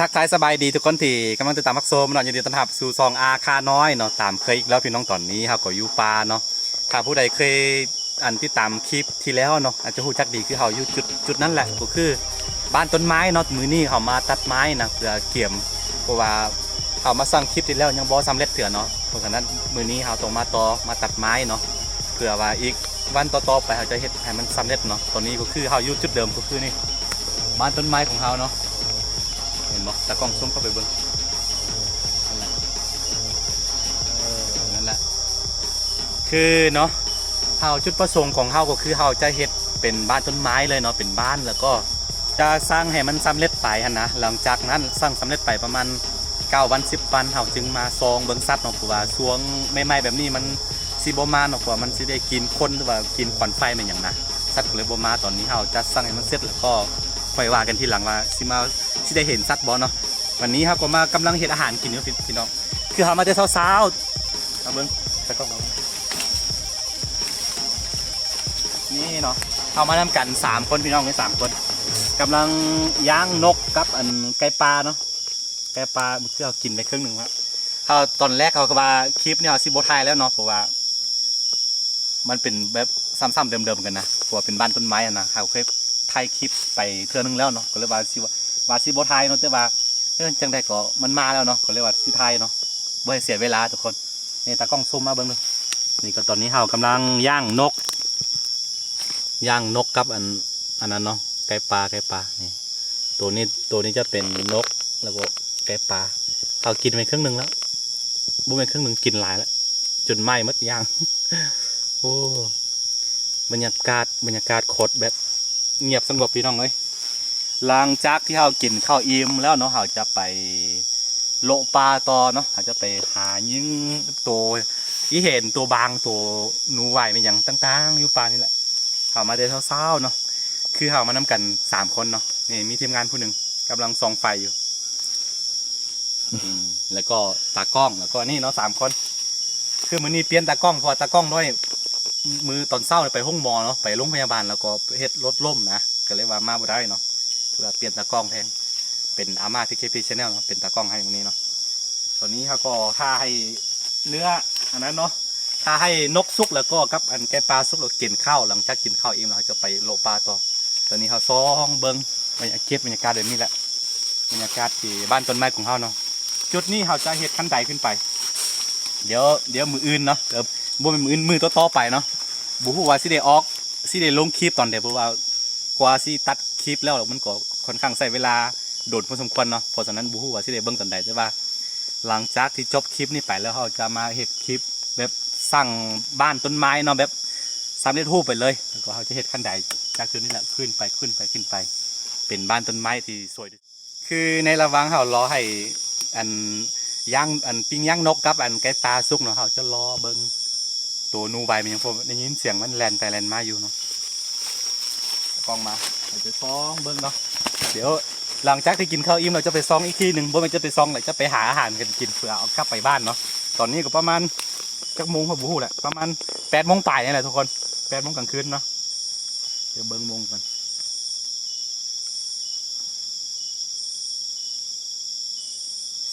ທັກທາຍສະບາຍດີທຸກຄົນທີ່ກຳລັງຕິດຕາມຮັບຊົມເນາະ, ຍິນດີຕ້ອນຮັບສູ່ຊ່ອງອາຄານ້ອຍເນາະ. ຕາມເຄີຍອີກແລ້ວພີ່ນ້ອງ, ຕອນນີ້ເຮົາກໍຢູ່ປ່າເນາະ. ຖ້າຜູ້ໃດເຄີຍ ອັນ ຕິດຕາມຄລິບທີ່ແລ້ວເນາະ ອາດຈະຮູ້ຈັກດີ ຄືເຮົາຢູ່ຈຸດ ຈຸດນັ້ນແຫຼະ ກໍຄືບ້ານຕົ້ນໄມ້ເນາະ. ມື້ນີ້ເຮົາມາຕັດໄມ້ນະ ເພື່ອກຽມ ເພາະວ່າເຮົາມາສ້າງຄລິບທີ່ແລ້ວຍັງບໍ່ສຳເລັດເທື່ອເນາະ. ເພາະສະນັ້ນມື້ນີ້ເຮົາຕ້ອງມາຕໍ່ ມາຕັດໄມ້ເນາະ ເພື່ອວ່າອີກ ວັນຕໍ່ໆໄປເຮົາຈະເຮັດໃຫ້ມັນສຳເລັດເນາະ. ຕອນນີ້ກໍຄືເຮົາຢູ່ຈຸດເດີມ ກໍຄືນີ້ ບ້ານຕົ້ນໄມ້ຂອງເຮົາເນາະ. ເຫັນບໍ່? ຕາກ້ອງຊູມເຂົ້າໄປເບິ່ງ. ນັ້ນແຫຼະ ເອີ ນັ້ນແຫຼະ ຄືເນາະ ເຮົາ ຈຸດປະສົງຂອງເຮົາກໍຄືເຮົາຈະເຮັດເປັນບ້ານຕົ້ນໄມ້ເລີຍເນາະ, ເປັນບ້ານ ແລ້ວກໍຈະສ້າງໃຫ້ມັນສຳເລັດໄປຫັ້ນນະ. ຫຼັງຈາກນັ້ນສ້າງສຳເລັດໄປປະມານເກົ້າວັນ ສິບວັນ ເຮົາຈຶ່ງມາສ່ອງເບິ່ງສັດເນາະ, ເພາະວ່າຊ່ວງໃໝ່ໆແບບນີ້ມັນ ຊິບໍ່ມາເນາະ, ເພາະວ່າມັນຊິໄດ້ກິ່ນຄົນ ຫຼືວ່າກິ່ນຄວັນໄຟແມ່ນຫຍັງນະ, ສັດກໍເລີຍບໍ່ມາ. ຕອນນີ້ເຮົາຈັດສ້າງໃຫ້ມັນເສັດ ແລ້ວກໍຄ່ອຍວ່າກັນທີຫຼັງວ່າຊິມາ ຊິໄດ້ເຫັນສັດບໍ່ເນາະ. ວັນນີ້ເຮົາກໍມາ ກຳລັງເຮັດອາຫານກິນຢູ່ ພີ່ ພີ່ນ້ອງ. ຄືເຮົາມາແຕ່ເຊົ້າໆ ມາເບິ່ງ ໃສ່ກ້ອງມາເບິ່ງ ນີ້ເນາະ, ເຮົາມານຳກັນສາມຄົນ ພີ່ນ້ອງ ມີສາມຄົນ ກຳລັງຍ່າງນົກກັບ ອັນ ໄກ່ປ່າເນາະ. ແກ່ປາ ມື້ຄືເຮົາກິນໄປເຄິ່ງໜຶ່ງແລ້ວ. ເຮົາ ຕອນແລກເຮົາກໍວ່າຄລິບນີ້ເຮົາຊິບໍ່ຖ່າຍແລ້ວເນາະ, ເພາະວ່າມັນເປັນແບບຊ້ຳໆເດີມໆກັນນະ, ເພາະວ່າເປັນບ້ານຕົ້ນໄມ້ຫັ້ນນະ. ເຮົາເຄີຍຖ່າຍຄລິບໄປເທື່ອໜຶ່ງແລ້ວເນາະ, ກໍເລີຍວ່າຊິ ວ່າຊິບໍ່ຖ່າຍເນາະ, ແຕ່ວ່າ ເອີ ຈັ່ງໃດກໍມັນມາແລ້ວເນາະ, ກໍເລີຍວ່າຊິຖ່າຍເນາະ, ບໍ່ໃຫ້ເສຍເວລາທຸກຄົນ. ນີ້ ຕາກ້ອງຊູມມາເບິ່ງເດີ. ນີ້ກໍຕອນນີ້ເຮົາກຳລັງຍ່າງນົກ ຍ່າງນົກກັບອັນ ອັນນັ້ນເນາະ, ໄກ່ປ່າ ໄກ່ປ່າ. ນີ້ ໂຕນີ້ ໂຕນີ້ຈະເປັນນົກ ແລ້ວກໍໄກ່ປ່າ. ເຮົາກິນໄປເຄິ່ງໜຶ່ງແລ້ວ, ບໍ່ແມ່ນເຄິ່ງໜຶ່ງ, ກິນຫຼາຍແລ້ວ, ຈົນໄໝ້ໝົດຢ່າງ. ໂອ້ ບັນຍາກາດ ບັນຍາກາດໂຄດແບບງຽບສະຫງົບ ພີ່ນ້ອງເອີຍ. ຫຼັງຈາກທີ່ເຮົາກິນເຂົ້າອີ່ມແລ້ວເນາະ, ເຮົາຈະໄປ ເລາະປ່າຕໍ່ເນາະ, ເຮົາຈະໄປຫາຍິງໂຕອີເຫັນ ໂຕບາງ ໂຕໜູວາຍແມ່ນຫຍັງຕ່າງໆ ຢູ່ປ່ານີ້ແຫຼະ. ເຮົາມາແຕ່ເຊົ້າໆເນາະ, ຄືເຮົາມານຳກັນສາມຄົນເນາະ. ນີ້ມີທີມງານຜູ້ໜຶ່ງກຳລັງສ່ອງໄຟຢູ່ ອືມ ແລ້ວກໍຕາກ້ອງ ແລ້ວກໍນີ້ເນາະ ສາມຄົນ. ຄືມື້ນີ້ປ່ຽນຕາກ້ອງ ເພາະວ່າຕາກ້ອງນ້ອຍ ມື້ຕອນເຊົ້າໄປໂຮງໝໍເນາະ, ໄປໂຮງພະຍາບານ ແລ້ວກໍເຮັດລົດລົ້ມນະ, ກໍເລີຍວ່າມາບໍ່ໄດ້ເນາະ. ເພື່ອປ່ຽນຕາກ້ອງແທນ ເປັນອາມາ ພີເຄພີ Channel ເນາະ, ເປັນຕາກ້ອງໃຫ້ມື້ນີ້ເນາະ. ຕອນນີ້ເຮົາກໍຖ້າໃຫ້ເນື້ອອັນນັ້ນເນາະ, ຖ້າໃຫ້ນົກສຸກ ແລ້ວກໍກັບອັນໄກ່ປ່າສຸກ ແລ້ວກິນເຂົ້າ. ຫຼັງຈາກກິນເຂົ້າອີ່ມແລ້ວ ເຮົາຈະໄປເລາະປ່າຕໍ່. ຕອນນີ້ເຮົາສ່ອງເບິ່ງບັນຍາ ເກັບບັນຍາກາດແບບນີ້ແຫຼະ, ບັນຍາກາດທີ່ບ້ານຕົ້ນໄມ້ຂອງເຮົາເນາະ. ຈຸດນີ້ເຮົາຈະເຮັດຄັນໄດຂຶ້ນໄປ. ດຽວ ດຽວມື້ອື່ນເນາະ, ເອີ ບໍ່ແມ່ນມື້ອື່ນ, ມື້ຕໍ່ໆໄປເນາະ. ບໍ່ຮູ້ວ່າຊິໄດ້ອອກ ຊິໄດ້ລົງຄລິບຕອນໃດ, ເພາະວ່າກວ່າຊິຕັດຄລິບແລ້ວ ມັນກໍຄ່ອນຂ້າງໃຊ້ເວລາດົນພໍສົມຄວນເນາະ. ເພາະສະນັ້ນ ບໍ່ຮູ້ວ່າຊິໄດ້ເບິ່ງຕອນໃດ, ແຕ່ວ່າຫຼັງຈາກທີ່ຈົບຄລິບນີ້ໄປແລ້ວ ເຮົາຈະມາເຮັດຄລິບແບບສ້າງບ້ານຕົ້ນໄມ້ເນາະ, ແບບສຳເລັດຮູບໄປເລີຍ. ແລ້ວກໍເຮົາຈະເຮັດຄັນໄດຈາກຈຸດນີ້ແຫຼະ ຂຶ້ນໄປ ຂຶ້ນໄປ ຂຶ້ນໄປ ເປັນບ້ານຕົ້ນໄມ້ທີ່ສວຍ. ຄືໃນລະຫວ່າງເຮົາລໍໃຫ້ອັນຍ່າງ ອັນປີ້ງຍ່າງນົກກັບອັນໄກ່ປ່າສຸກເນາະ, ເຮົາຈະລໍເບິ່ງໂຕໜູໄວແມ່ນຫຍັງ, ເພາະໄດ້ຍິນສຽງມັນແລ່ນໄປແລ່ນມາຢູ່ເນາະ. ກ້ອງມາ ເຮົາຈະສ່ອງເບິ່ງເນາະ. ດຽວຫຼັງຈາກທີ່ກິນເຂົ້າອີ່ມ ເຮົາຈະໄປສ່ອງອີກທີໜຶ່ງ, ບໍ່ແມ່ນຈະໄປສ່ອງແຫຼະ, ຈະໄປຫາອາຫານກັນກິນເພື່ອເອົາກັບໄປບ້ານເນາະ. ຕອນນີ້ກໍປະມານຈັກໂມງ ເຮົາບໍ່ຮູ້ແຫຼະ, ປະມານແປດໂມງປາຍນີ້ແຫຼະທຸກຄົນ, ແປດໂມງກາງຄືນເນາະ. ດຽວເບິ່ງໂມງກ່ອນ.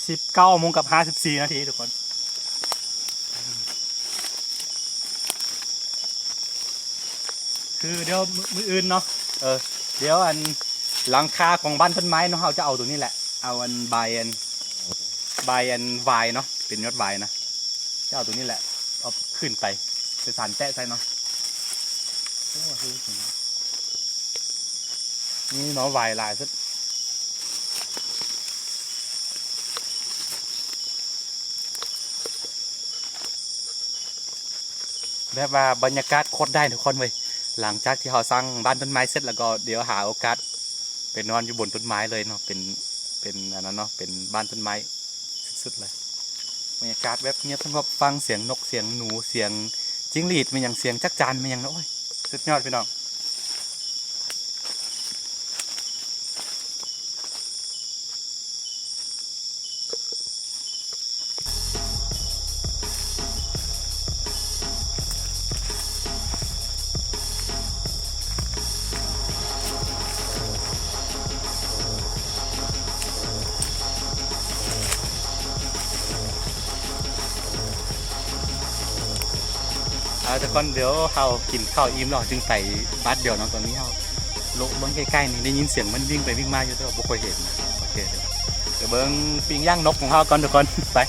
ສິບເກົ້າໂມງກັບຫ້າສິບສີ່ນາທີທຸກຄົນ. ຄືດຽວມື້ ມື້ອື່ນເນາະ, ເອີ ດຽວອັນຫຼັງຄາຂອງບ້ານຕົ້ນໄມ້ເນາະ, ເຮົາຈະເອົາໂຕນີ້ແຫຼະ, ເອົາອັນໃບອັນ ໃບອັນຫວາຍເນາະ, ເປັນຍອດຫວາຍນະ, ຈະເອົາໂຕນີ້ແຫຼະ ເອົາຂຶ້ນໄປ ໃສ່ສານແຕະໃສ່ເນາະ. ໂອ້ ນີ້ເນາະ ຫວາຍຫຼາຍສຸດ. ແບບວ່າບັນຍາກາດໂຄດໄດ້ທຸກຄົນເວີຍ. ຫຼັງຈາກທີ່ເຮົາສ້າງບ້ານຕົ້ນໄມ້ເສັດແລ້ວກໍ ດຽວຫາໂອກາດໄປນອນຢູ່ບົນຕົ້ນໄມ້ເລີຍເນາະ, ເປັນ ເປັນອັນນັ້ນເນາະ, ເປັນບ້ານຕົ້ນໄມ້ສຸດໆເລີຍ. ບັນຍາກາດແບບງຽບສະຫງົບ, ຟັງສຽງນົກ ສຽງໜູ ສຽງຈິ້ງຫຼີດແມ່ນຫຍັງ ສຽງຈັກຈານແມ່ນຫຍັງເນາະ. ໂອ້ຍ ສຸດຍອດພີ່ນ້ອງ. ເອົາ ແຕ່ກ່ອນດຽວເຮົາກິນເຂົ້າອີ່ມແລ້ວ ເຮົາຈຶ່ງໄປບາດດຽວເນາະ. ຕອນນີ້ເຮົາໂລະເບິ່ງໃກ້ໆນີ້ ໄດ້ຍິນສຽງມັນວິ່ງໄປວິ່ງມາຢູ່ ແຕ່ວ່າບໍ່ຄ່ອຍເຫັນ. ໂອເຄ ດຽວໄປເບິ່ງປີ້ງຍ່າງນົກຂອງເຮົາກ່ອນທຸກຄົນ ໄປ.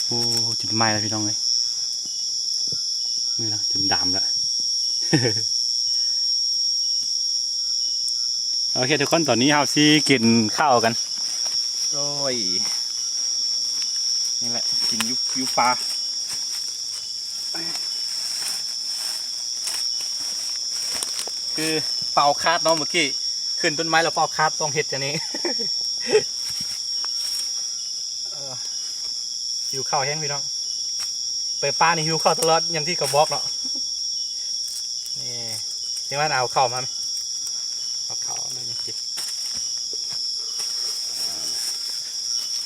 ໂອ້ ຈົນໄໝ້ແລ້ວພີ່ນ້ອງເອີຍ. ນີ້ນະ ຈົນດຳແລ້ວ. ໂອເຄທຸກຄົນ ຕອນນີ້ເຮົາຊິກິນເຂົ້າກັນ. ໂອ້ຍ ນີ້ແຫຼະ ກິນຢູ່ ຢູ່ປ່າ. ຄືເປົ່າຄາດເນາະ ເມື່ອກີ້ ຂຶ້ນຕົ້ນໄມ້ແລ້ວເປົ່າຄາດ ຕ້ອງເຮັດຈັ່ງນີ້. ເອີ ຫິວເຂົ້າແຮງພີ່ນ້ອງ. ໄປປ່ານີ້ຫິວເຂົ້າຕະຫຼອດ ຢ່າງທີ່ເຂົາບອກເນາະ. ນີ້ ຈັ່ງວ່າເອົາເຂົ້າມາ ເອົາເຂົ້າມານີ້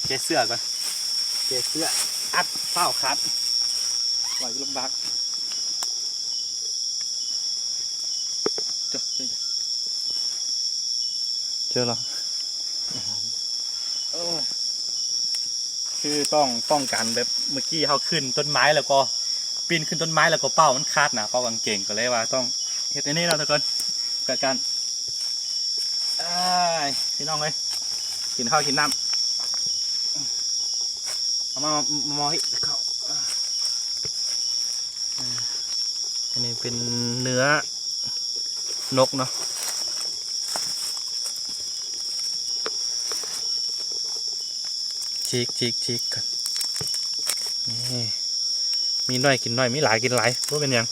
ແກະເສື້ອກ່ອນ ແກະເສື້ອ ອັດ ຟ້າວຄາດ ໄວ້ຢູ່ລຳບາກ. ເຈີ ເຈີ ເຈີແລ້ວ. ເອີ ຄືຕ້ອງປ້ອງກັນແບບເມື່ອກີ້ເຮົາຂຶ້ນຕົ້ນໄມ້ແລ້ວກໍ ປີນຂຶ້ນຕົ້ນໄມ້ແລ້ວກໍເປົ້າມັນຂາດນະ ເປົ້າກາງເກງ ກໍເລີຍວ່າຕ້ອງເຮັດອັນນີ້ເນາະທຸກຄົນ. ກະການ ອ້າຍ ພີ່ນ້ອງເອີຍ ກິນເຂົ້າກິນນ້ຳ. ເອົາມາ ມາ ມາ ເຂົ້າ ອັນນີ້ເປັນເນື້ອນົກເນາະ. ຈີກ ຈີກ ຈີກກ່ອນ. ນີ້ ມີໜ້ອຍກິນໜ້ອຍ ມີຫຼາຍກິນຫຼາຍ ບໍ່ເປັນຫຍັງ.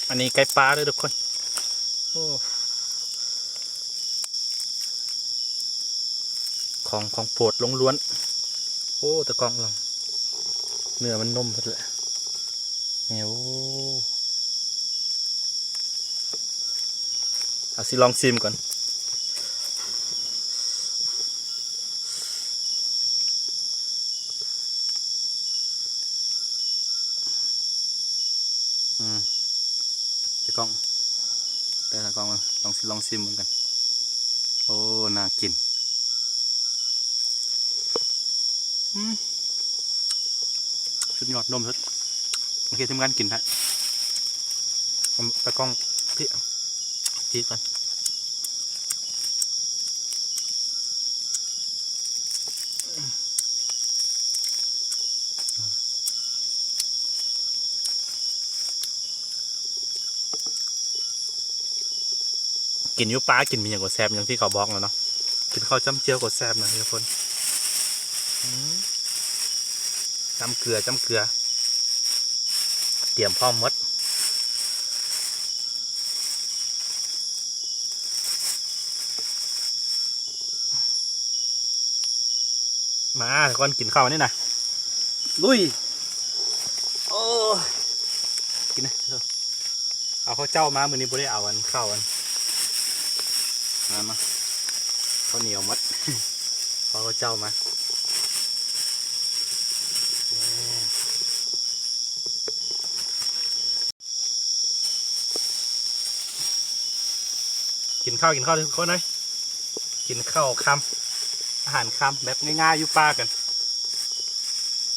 ອັນນີ້ໄກ່ປ່າເດີທຸກຄົນ. ໂອ້ ຂອງ ຂອງໂປດລ້ວນໆ. ໂອ້ ຕາກ້ອງລອງ ເນື້ອມັນນົມເບິດແຫຼະ. ນີ້ ໂອ້ ເຮົາຊິລອງຊີມກ່ອນ. ອືມ ຕາກ້ອງ ເອີ ຕາກ້ອງ ລອງ ລອງຊີມເບິ່ງກັນ. ໂອ້ ໜ້າກິນ. ອືມ ສຸດຍອດ ນົມສຸດ. ໂອເຄ ທີມງານກິນແທ້. ອືມ ຕາກ້ອງ ທີ່ ທີ່ກ່ອນ. ກິນຢູ່ປ່າ ກິນມີຫຍັງກໍແຊບ ຢ່າງທີ່ເຂົາບອກແລ້ວເນາະ. ກິນເຂົ້າຈ້ຳຈຽວກໍແຊບນະທຸກຄົນ. ອືມ ຈ້ຳເກືອ ຈ້ຳເກືອ ຕຽມພ້ອມໝົດ. ມາກ່ອນ ກິນເຂົ້ານີ້ນະ ລຸຍ. ໂອ້ ກິນນະ ເອົາເຂົ້າເຈົ້າມາ ມື້ນີ້ບໍ່ໄດ້ເອົາອັນເຂົ້າອັນ ມາ ມາ ເຂົ້າໜຽວໝົດ ເອົາເຂົ້າເຈົ້າມາ. ກິນເຂົ້າ ກິນເຂົ້າທຸກຄົນເອີຍ. ກິນເຂົ້າຄ່ຳ ອາຫານຄ່ຳແບບງ່າຍໆ ຢູ່ປ່າກັນ.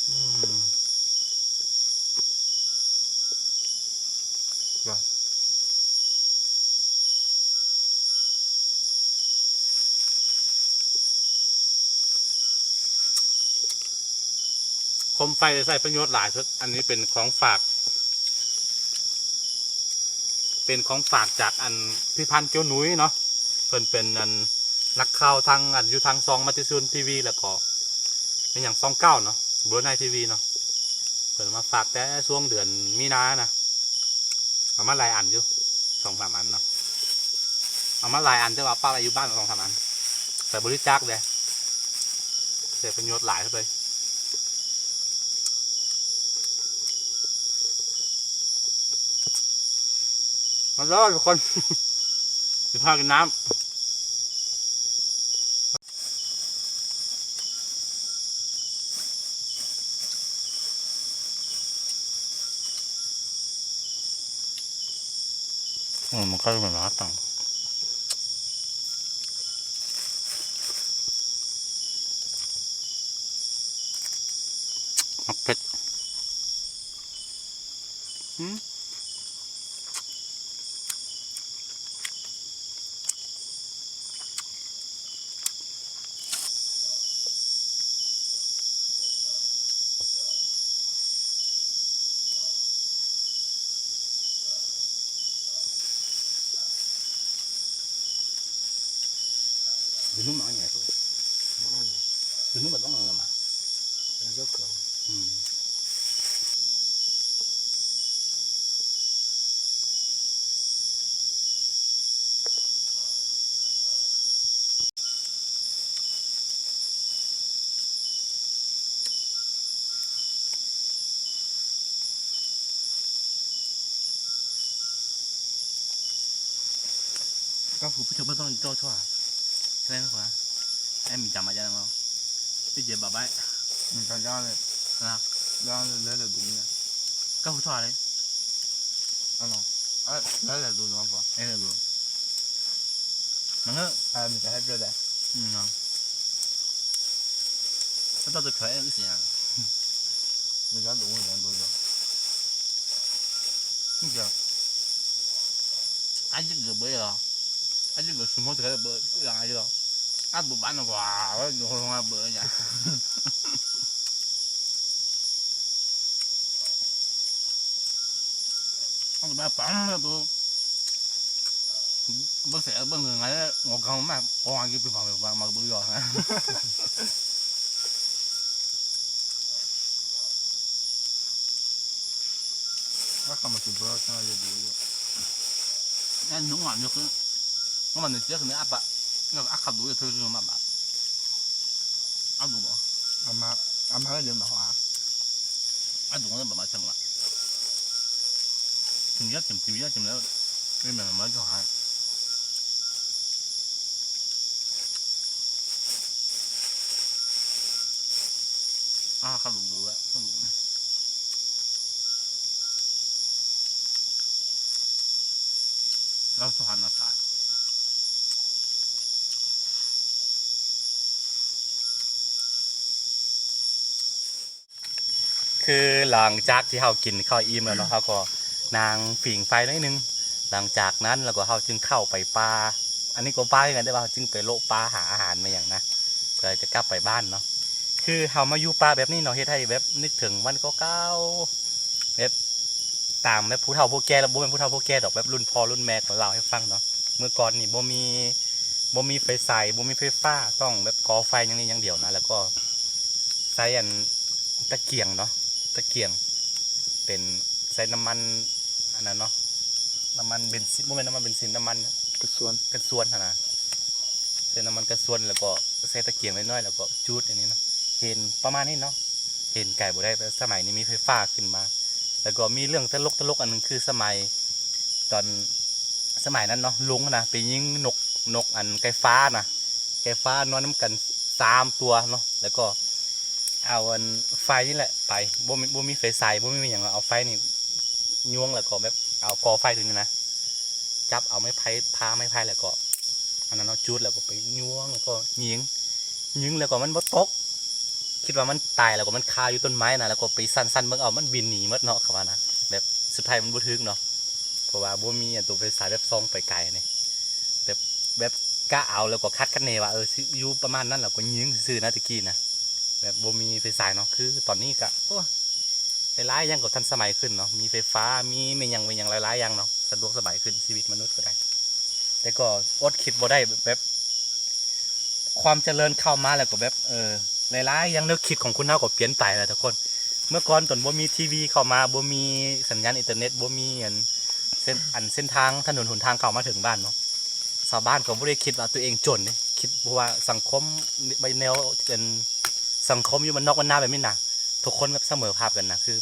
ອືມ ໂຄມໄຟໄດ້ໃຊ້ປະໂຫຍດຫຼາຍສຸດ. ອັນນີ້ເປັນຂອງຝາກ ເປັນຂອງຝາກຈາກອັນພິພັນ ເກວໜຸຍເນາະ. ເພິ່ນເປັນອັນນັກຂ່າວທາງອັນ ຢູ່ທາງຊ່ອງມະຕິຊົນທີວີ ແລ້ວກໍແມ່ນຫຍັງ ຊ່ອງເກົ້າເນາະ ບຣູໄນທີວີເນາະ. ເພິ່ນເອົາມາຝາກແຕ່ຊ່ວງເດືອນມີນານະ. ເອົາມາຫຼາຍອັນຢູ່ ສອງສາມອັນເນາະ. ເອົາມາຫຼາຍອັນ ແຕ່ວ່າປະໄວ້ຢູ່ບ້ານສອງສາມອັນ ໄປບໍລິຈາກເດ້. ໃຊ້ປະໂຫຍດຫຼາຍເລີຍ. ມາເດີທຸກຄົນ ຊິພາກິນນ້ຳ. ອືມ ມັນກໍເປັນໜ້າຕາ ໝາກເຜັດ ອືມ. ຄືຫຼັງຈາກທີ່ເຮົາກິນເຂົ້າອີ່ມແລ້ວເນາະ ເຮົາກໍນັ່ງຜິງໄຟໜ້ອຍໜຶ່ງ. ຫຼັງຈາກນັ້ນແລ້ວກໍເຮົາຈຶ່ງເຂົ້າໄປປ່າ ອັນນີ້ກໍປ່າຄືກັນ ແຕ່ວ່າເຮົາຈຶ່ງໄປເລາະປ່າຫາອາຫານມາຫຍັງນະ ເພື່ອຈະກັບໄປບ້ານເນາະ. ຄືເຮົາມາຢູ່ປ່າແບບນີ້ເນາະ ເຮັດໃຫ້ແບບນຶກເຖິງວັນເກົ່າໆ ແບບຕາມແບບຜູ້ເຖົ້າຜູ້ແກ່ ແລ້ວບໍ່ແມ່ນຜູ້ເຖົ້າຜູ້ແກ່ດອກ ແບບລຸ້ນພໍ່ລຸ້ນແມ່ກໍເລົ່າໃຫ້ຟັງເນາະ. ເມື່ອກ່ອນນີ້ບໍ່ມີ ບໍ່ມີໄຟໃຊ້ ບໍ່ມີໄຟຟ້າ ຕ້ອງແບບກໍ່ໄຟຢ່າງນີ້ຢ່າງດຽວນະ ແລ້ວກໍໃຊ້ອັນຕະກຽງເນາະ ຕະກຽງ ເປັນໃຊ້ນ້ຳມັນອັນນັ້ນເນາະ ນ້ຳມັນເບັນຊິນ ບໍ່ແມ່ນນ້ຳມັນເບັນຊິນ ນ້ຳມັນ ກັນຊວນ ກັນຊວນຫັ້ນນະ ໃຊ້ນ້ຳມັນກັນຊວນ ແລ້ວກໍໃຊ້ຕະກຽງນ້ອຍໆ ແລ້ວກໍຈູດອັນນີ້ເນາະ. ເຫັນປະມານນີ້ເນາະ ເຫັນໄກບໍ່ໄດ້ ແຕ່ສະໄໝນີ້ມີໄຟຟ້າຂຶ້ນມາ. ແລ້ວກໍມີເລື່ອງຕະຫຼົກໆ ອັນໜຶ່ງ ຄືສະໄໝ ຕອນສະໄໝນັ້ນເນາະ ລຸງຫັ້ນນະໄປຍິງນົກ ນົກອັນໄກ່ຟ້ານະ ໄກ່ຟ້ານອນນຳກັນສາມຕົວເນາະ ແລ້ວກໍເອົາອັນໄຟນີ້ແຫຼະໄປ ບໍ່ມີ ບໍ່ມີໄຟໃຊ້ ບໍ່ມີຫຍັງ ເອົາໄຟນີ້ຍວງ ແລ້ວກໍແບບເອົາກໍ່ໄຟຕົວນີ້ນະ ຈັບເອົາໄມ້ໄຜ່ ຜ່າໄມ້ໄຜ່ ແລ້ວກໍ ອັນນັ້ນເນາະ ຈູດແລ້ວກໍໄປຍວງ ແລ້ວກໍຍິງ ຍິງແລ້ວກໍມັນບໍ່ຕົກ ຄິດວ່າມັນຕາຍ ແລ້ວກໍມັນຄາຢູ່ຕົ້ນໄມ້ນະ ແລ້ວກໍໄປສັ່ນໆເບິ່ງ ເອົາ ມັນບິນໜີໝົດເນາະ ເຂົາວ່ານະ. ແບບສຸດທ້າຍມັນບໍ່ຖືກເນາະ ເພາະວ່າບໍ່ມີອັນໂຕໄຟສາຍແບບສ່ອງໄປໄກນີ້ ແບບ ແບບກະເອົາ ແລ້ວກໍຄາດຄະເນວ່າ ເອີ ຊິຢູ່ປະມານນັ້ນ ແລ້ວກໍຍິງຊື່ໆນະ ແຕ່ກີ້ນະ ແບບບໍ່ມີໄຟສາຍເນາະ. ຄືຕອນນີ້ກະ ໂອ້ ຫຼາຍໆຢ່າງກໍທັນສະໄໝຂຶ້ນເນາະ ມີໄຟຟ້າ ມີແມ່ນຫຍັງແມ່ນຫຍັງຫຼາຍໆຢ່າງເນາະ ສະດວກສະບາຍຂຶ້ນ ຊີວິດມະນຸດກໍໄດ້ ແຕ່ກໍອົດຄິດບໍ່ໄດ້ແບບ ຄວາມຈະເລີນເຂົ້າມາແລ້ວກໍແບບ ເອີ ຫຼາຍໆຢ່າງ ແນວຄິດຂອງຄົນເຮົາກໍປ່ຽນໄປແຫຼະທຸກຄົນ. ເມື່ອກ່ອນຕອນບໍ່ມີທີວີເຂົ້າມາ ບໍ່ມີສັນຍານອິນເຕີເນັດ ບໍ່ມີອັນ ເສັ້ນ ອັນເສັ້ນທາງຖະໜົນຫົນທາງເຂົ້າມາເຖິງບ້ານເນາະ ຊາວບ້ານກໍບໍ່ໄດ້ຄິດວ່າຕົວເອງຈົນເດ້ ຄິດ ເພາະວ່າສັງຄົມ ແນວ ອັນ ສັງຄົມຢູ່ບ້ານນອກບ້ານນາແບບນີ້ນະ ທຸກຄົນແບບສະເໝີພາບກັນນະ ຄື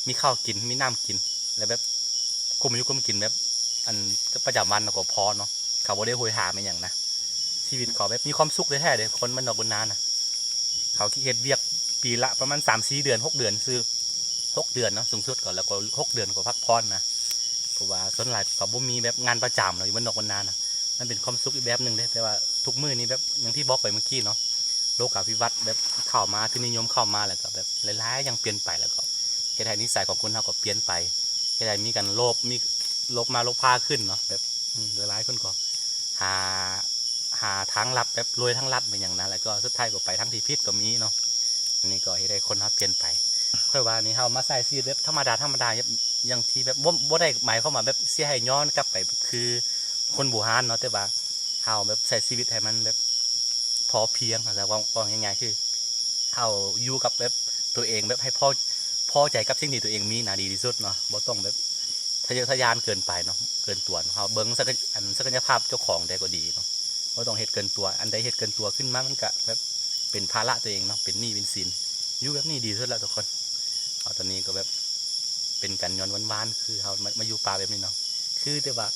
ມີເຂົ້າກິນ ມີນ້ຳກິນ ແລ້ວແບບ ກຸ້ມຢູ່ກຸ້ມກິນ ແບບ ອັນປະຈຳວັນເຮົາກໍພໍເນາະ ເຂົາບໍ່ໄດ້ໂຫຍຫາແມ່ນຫຍັງນະ ຊີວິດເຂົາແບບມີຄວາມສຸກແທ້ໆເດ້ ຄົນບ້ານນອກບ້ານນານະ ເຂົາເຮັດວຽກປີລະປະມານສາມສີ່ເດືອນ ຫົກເດືອນຊື່ ຫົກເດືອນເນາະ ສູງສຸດກໍ ແລ້ວກໍຫົກເດືອນກໍພັກຜ່ອນນະ ເພາະວ່າສ່ວນຫຼາຍກໍບໍ່ມີແບບງານປະຈຳເນາະ ຢູ່ບ້ານນອກບ້ານນານະ ມັນເປັນຄວາມສຸກອີກແບບໜຶ່ງເດ້ ແຕ່ວ່າທຸກມື້ນີ້ແບບຢ່າງທີ່ບອກໄປເມື່ອກີ້ເນາະ ໂລກາພິວັດແບບເຂົ້າມາ ທຶນນິຍົມເຂົ້າມາ ແລ້ວກໍແບບຫຼາຍໆຢ່າງປ່ຽນໄປ ແລ້ວກໍເຮັດໃຫ້ນິໄສຂອງຄົນເຮົາກໍປ່ຽນໄປ ເຮັດໃຫ້ມີການໂລບ ມີໂລບມາໂລບພາຂຶ້ນເນາະ ແບບ ອືມ ຫຼາຍໆຄົນກໍຫາ ຫາທາງລັດ ແບບລວຍທາງລັດແມ່ນຫຍັງນະ ແລ້ວກໍສຸດທ້າຍກໍໄປທາງທີ່ຜິດກໍມີເນາະ ອັນນີ້ກໍເຮັດໃຫ້ຄົນເຮົາປ່ຽນໄປ ຂ້ອຍວ່ານີ້ເຮົາມາໃຊ້ຊີວິດແບບທຳມະດາໆ ຢ່າງທີ່ແບບ ບໍ່ ບໍ່ໄດ້ໝາຍຄວາມວ່າແບບຊິໃຫ້ຍ້ອນກັບໄປຄືຄົນບູຮານເນາະ ແຕ່ວ່າເຮົາແບບໃຊ້ຊີວິດໃຫ້ມັນແບບພໍພຽງ ເຮົາເວົ້າ ເວົ້າງ່າຍໆ ຄືເຮົາຢູ່ກັບແບບຕົວເອງ ແບບໃຫ້ພໍ ພໍໃຈກັບສິ່ງທີ່ຕົວເອງມີນະ ດີທີ່ສຸດເນາະ ບໍ່ຕ້ອງແບບທະເຍີະທະຍານເກີນໄປເນາະ ເກີນຕົວເນາະ ເຮົາເບິ່ງສັກກະ ອັນ ສັກກະຍະພາບເຈົ້າຂອງໃດກໍດີເນາະ ບໍ່ຕ້ອງເຮັດເກີນຕົວ ອັນໃດເຮັດເກີນຕົວຂຶ້ນມາ ມັນກະແບບເປັນພາລະຕົວເອງເນາະ ເປັນໜີ້ເປັນສິນ ຢູ່ແບບນີ້ດີສຸດແລ້ວທຸກຄົນ ເອົາ ຕອນນີ້ກໍແບບເປັນການຍ້ອນຫວານໆ ຄືເຮົາມາ ມາຢູ່ປ່າແບບນີ້ເນາະ ຄືແຕ່ວ່າ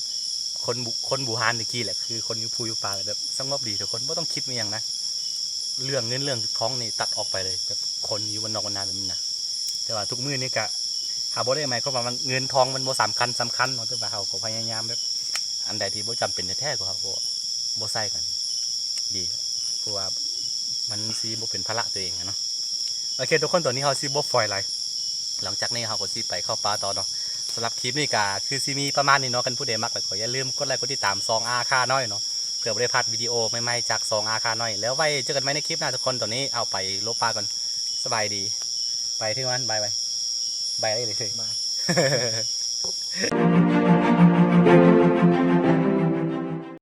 ຄົນບູ ຄົນບູຮານແຕ່ກີ້ແຫຼະ ຄືຄົນຢູ່ພູຢູ່ປ່າແບບສະຫງົບດີທຸກຄົນ ບໍ່ຕ້ອງຄິດມີຫຍັງນະ ເລື່ອງເງິນເລື່ອງທອງນີ້ຕັດອອກໄປເລີຍ ແບບຄົນຢູ່ບ້ານນອກບ້ານນາແບບນີ້ນະ ແຕ່ວ່າທຸກມື້ນີ້ກະ ເຮົາບໍ່ໄດ້ໝາຍຄວາມວ່າມັນ ເງິນທອງມັນບໍ່ສຳຄັນ ສຳຄັນເນາະ ແຕ່ວ່າເຮົາກໍພະຍາຍາມແບບ ອັນໃດທີ່ບໍ່ຈຳເປັນແທ້ໆ ກໍເຮົາກໍບໍ່ໃຊ້ກັນ ດີ ເພາະວ່າມັນຊິບໍ່ເປັນພາລະຕົວເອງຫັ້ນເນາະ ໂອເຄທຸກຄົນ ຕອນນີ້ເຮົາຊິບໍ່ຟອຍຫຼາຍ ຫຼັງຈາກນີ້ເຮົາກໍຊິໄປເຂົ້າປ່າຕໍ່ເນາະ ສຳລັບຄລິບນີ້ກໍຄືຊິມີປະມານນີ້ເນາະ ຄັນຜູ້ໃດມັກແລ້ວກໍຢ່າລືມກົດໄລກົດຕິດຕາມຊ່ອງອາຄານ້ອຍເນາະ ເພື່ອບໍ່ໄດ້ພາດວິດີໂອໃໝ່ໆຈາກຊ່ອງອາຄານ້ອຍ ແລ້ວໄວ້ເຈີກັນໃໝ່ໃນຄລິບໜ້າທຸກຄົນ ຕອນນີ້ເອົາໄປໂລບປ່າກ່ອນ ສະບາຍດີ ໄປເຖິງວັນ ບາຍບາຍ ບາຍໄດ້ເລີຍ ບາຍ.